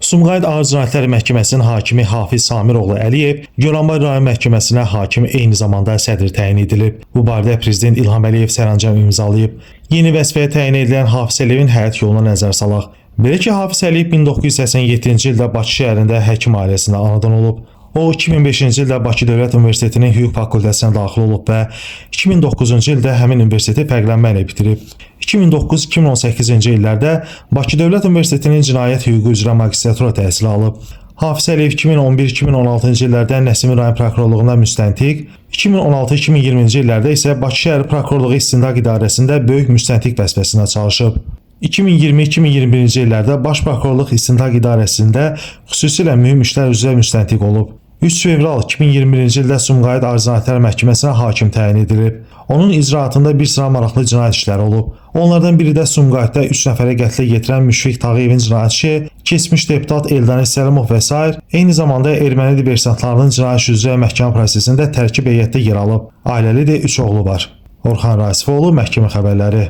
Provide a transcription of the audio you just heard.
Sumqayıt Ağır Cinayətlər Məhkəməsinin hakimi Hafiz Samiroğlu Əliyev Goranboy rayon məhkəməsinə hakim, eyni zamanda sədr təyin edilib. Bu barədə prezident İlham Əliyev sərəncam imzalayıb. Yeni vəzifəyə təyin edilən Hafiz Əliyevin həyat yoluna nəzər salaq. Belə ki, Hafiz Əliyev 1987-ci ildə Bakı şəhərində həkim ailəsində anadan olub. O 2005-ci ildə Bakı Dövlət Universitetinin hüquq fakültəsinə daxil olub və 2009-cu ildə həmin universiteti fərqlənmə ilə bitirib. 2009-2018-ci illərdə Bakı Dövlət Universitetinin cinayət hüququ üzrə magistratura təhsili alıb. Hafiz Əliyev 2011-2016-cı illərdə Nəsimi rayon prokurorluğunda müstəntiq, 2016-2020-ci illərdə isə Bakı şəhər prokurorluğu İstintaq İdarəsində böyük müstəntiq vəzifəsində çalışıb. 2020-2021-ci illərdə Baş Prokurorluq İstintaq İdarəsində xüsusilə mühüm işlər üzrə müstəntiq olub. 3 fevral 2021-ci ildə Sumqayıt Ağır Cinayətlər Məhkəməsinə hakim təyin edilib. Onun icraatında bir sıra maraqlı cinayət işləri olub. Onlardan biri də Sumqayıtda 3 nəfəri qətlə yetirən Müşfiq Tağıyevin cinayət işi, keçmiş deputat Eldəniz Səlimov və sair, eyni zamanda erməni diversantlarının cinayət işi üzrə məhkəmə prosesində tərkib heyətdə yer alıb. Ailəlidir, 3 oğlu var. Orxan Rasifoğlu, Məhkəmə xəbərləri.